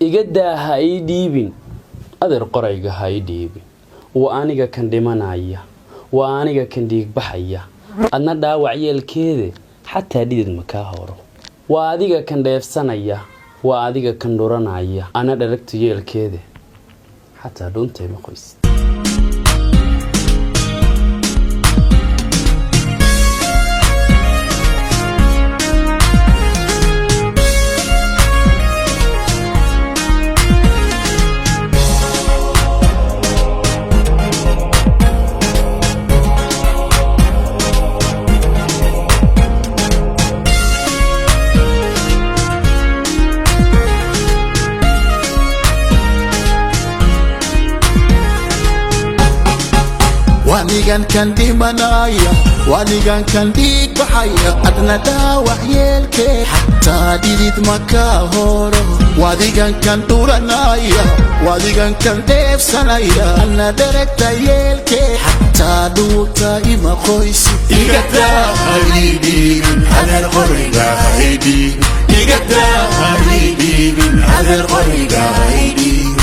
Iga daa, ha ii dhiibin, adeer, qorayga ha ii dhiibin. Waa aniga kan dhimanaya, waa aniga kan dhiigbaxaya, adna dhaawac yeelkeede, xataa dhidid ma kaa horo. Waa adiga kan dheefsanaya, waa adiga kan dhuranaya, ana dharagtu yeelkeede, xataa dhuuntay ma qoys. Waanigan kan dhimanaya, waanigan kan dhiig baxaya, adna dhaawac yeelkee, xataa dhidid ma kaa horo. Waadigan kan dhuranaya, waadigan kan dheefsanaya, adna dheragta yeelkee, xataa dhuuta ima qoysi. Igadaa haydhiibin, adeer, qoriga haydhiibin. Igadaa haydhiibin, adeer, qoriga haydhiibin.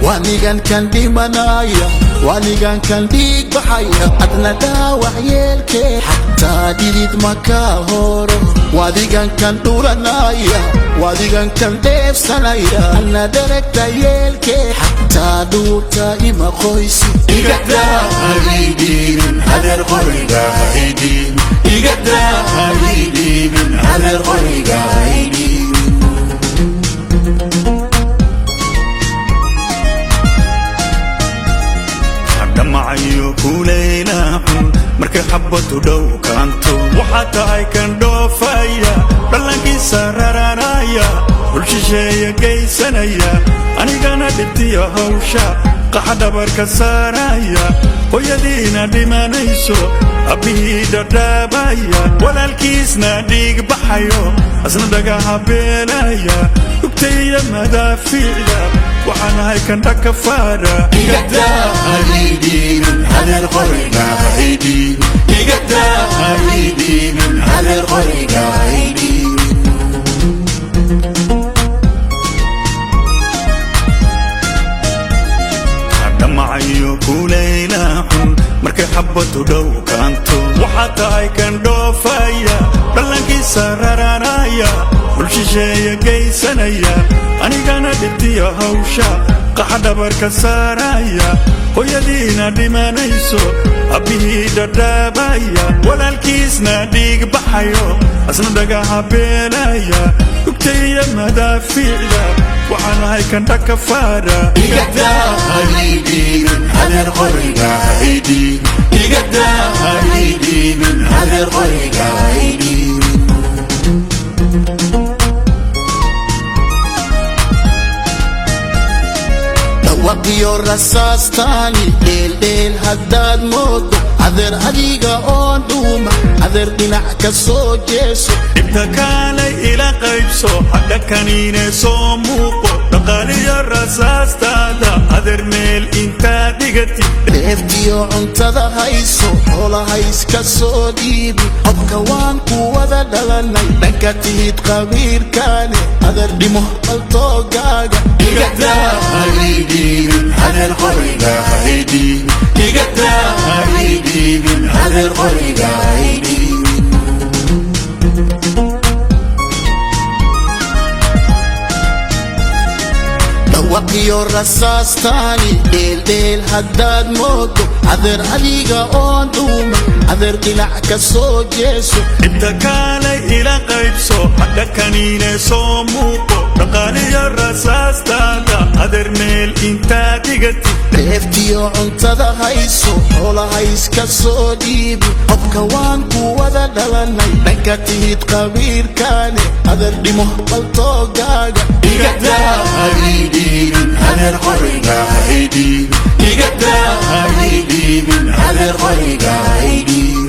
Waanigan kan dhimanaya, waanigan kan dhiig baxaya, adna dhaawac yeelkee, xataa dhidid ma kaa horo. Waadigan kan dhuranaya, waadigan kan dheefsanaya, adna dheragta yeelkee, xataa dhuuta ima qoysi. Igadaa haydhiibin, adeer, qoriga haydhiibin. Igadaa haydhiibin, adeer, qoriga haydhiibin. Dhamacayo kulaylaxun markay xabadu dhow kaanto, waxaa tahay kan dhoofaya, dhallankiisa raranaya, dhul shisheeya geysanaya, anigana dhibtiya hawsha qaxa dhabarka saaraya, hooyadiina dhimanayso, abbihii dhadhaabaya, walaalkiisna dhiig baxayo, asna dhagaha beelaya, dhugtaya madaafiicda, waxaan ahay kan dhakafaara. Igadaa haydhiibin, adeer, qoriga haydhiibin. Igadaa haydhiibin, adeer, qoriga haydhiibin. Dhamacayo kulaylaxun markay xabadu dhow kaanto, waxaa tahay kan dhoofaya, dhallankiisa raranaya, dhul shisheeya geysanaya, anigana dhibtiya hawsha qaxa dhabarka saaraya, hooyadiina dhimanayso, abbihii dhadhaabaya, walaalkiisna dhiig baxayo, asna dhagaha beelaya, dhugtaya madaafiicda, waxaan ahay kan dhakafaara. Igadaa haydhiibin, adeer, qoriga haydhiibin. Igadaa haydhiibin, adeer, qoriga haydhiibin. Dhawaqiyo rasaastaani dheeldheel haddaad moodo, adeer, adiga oon dhuuma, adeer, dhinac ka soo jeeso. Dhibta kaalay ila qaybso, xagga kaniine soo muuqo, dhaqaaliyo rasaastaada, adeer, meel intaad dhigatid. Dheeftiyo cuntada hayso, xoolaha iska soo dhiibi. Qofka waan ku wada dhalanay, dhanka tihid qabiirkaane, adeer, dhimo baltoogaaga. Igadaa haydhiibin, adeer, qoriga haydhiibin. Igadaa haydhiibin, adeer, qoriga haydhiibin. Dhawaqiyo rasaastaani dheeldheel haddaad moodo, adeer, adiga oon dhuuma, adeer, dhinac ka soo jeeso. Dhibta kaalay ila qaybso, xagga kaniine soo muuqo, dhaqaaliyo rasaastaada, adeer, meel intaad dhigatid. Dheeftiyo cuntada hayso, xoolaha iska soo dhiibi. Qofka waan ku wada dhalanay, dhanka tihid qabiirkaane, adeer, dhimo baltoogaaga. Igadaa haydhiibin, adeer, qoriga haydhiibin. Igadaa haydhiibin, adeer, qoriga haydhiibin.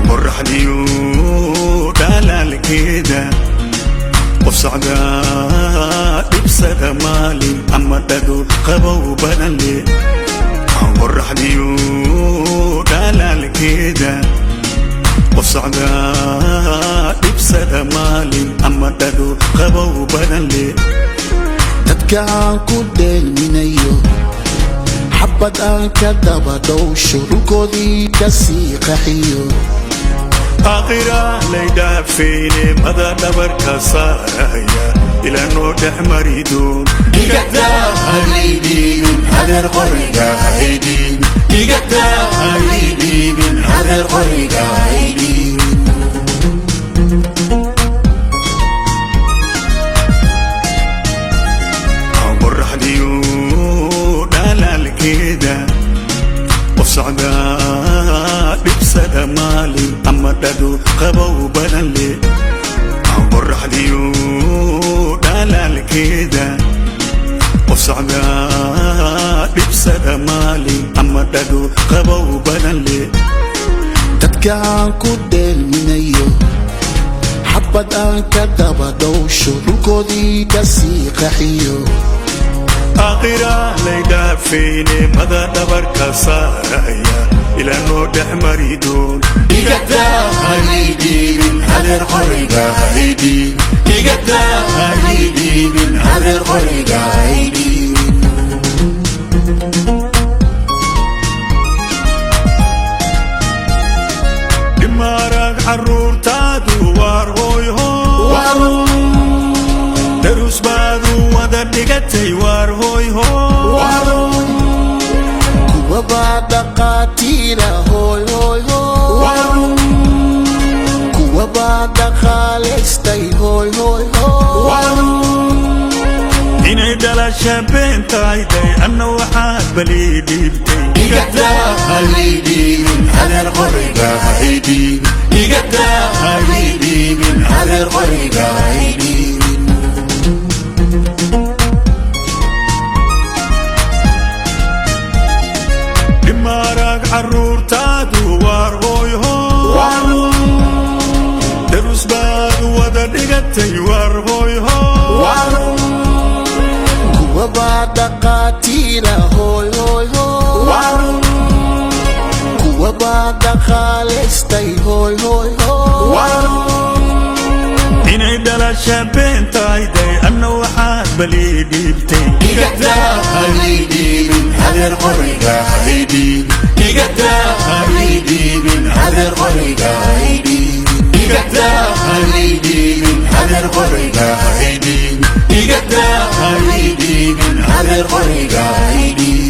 Qoraxdiyo dhalaalkeeda qof socdaa dhibsada maalin ama dhadhow qabow badan. leh, Qoraxdiyo dhalaalkeeda. Qof socdaa dhibsada maalin ama dhado qabow badan leh. Dadka aan ku dheelminayo, xabad aan ka daba dhowsho, dhulkoodii ka sii qaxiyo. Aakhira laydhaafayne, mada dhabarka saaraya ilaa noo dhex mari doon. Igadaa haydhiibin, adeer, qoriga haydhiibin. Igadaa haydhiibin, adeer, qoriga haydhiibin. Qoraxdiyo dhalaalkeeda, qof socdaa dhibsada maalin ama dhado qabow badan leh. Qoraxdiyo dhalaalkeeda, qof socdaa dhibsada maalin ama dhado qabow badan leh. Dadka aan ku dheelminayo, xabad aan ka daba dhowsho, dhulkoodii ka sii qaxiyo. Aakhira laydhaafayne, mada dhabarka saaraya ilaa noo dhex mari doon. Igadaa haydhiibin, adeer, qoriga haydhiibin. Igadaa haydhiibin, adeer, qoriga haydhiibin. Dhimaarag carruurtaadu waar hooyho, darus baadu wada dhigatay, waar hooyho. Kuwabaa dhaqaatiira, hooy hooy hooy. Kuwabaa dhaqaalaystay, hooy hooy hooy. Inay dhalasha beentayday, anna waxaad balii dhiibtay. Igadaa haydhiibin, adeer, qoriga haydhiibin. Igadaa haydhiibin, adeer, qoriga haydhiibin. Dhimaarag carruurtaadu waar hooyho, darus baad wada dhigatay, waar hooyho. Kuwabaa dhaqaatiira, hooy hooy hooy. Kuwabaa dhaqaalaystay, hooy hooy hooy. Inay dhalasha beentayday, anna waxaad balii dhiibtay. Igadaa haydhiibin, adeer, qoriga haydhiibin. Igadaa haydhiibin, adeer, qoriga haydhiibin. Igadaa haydhiibin, adeer, qoriga haydhiibin. Igadaa haydhiibin, adeer, qoriga haydhiibin.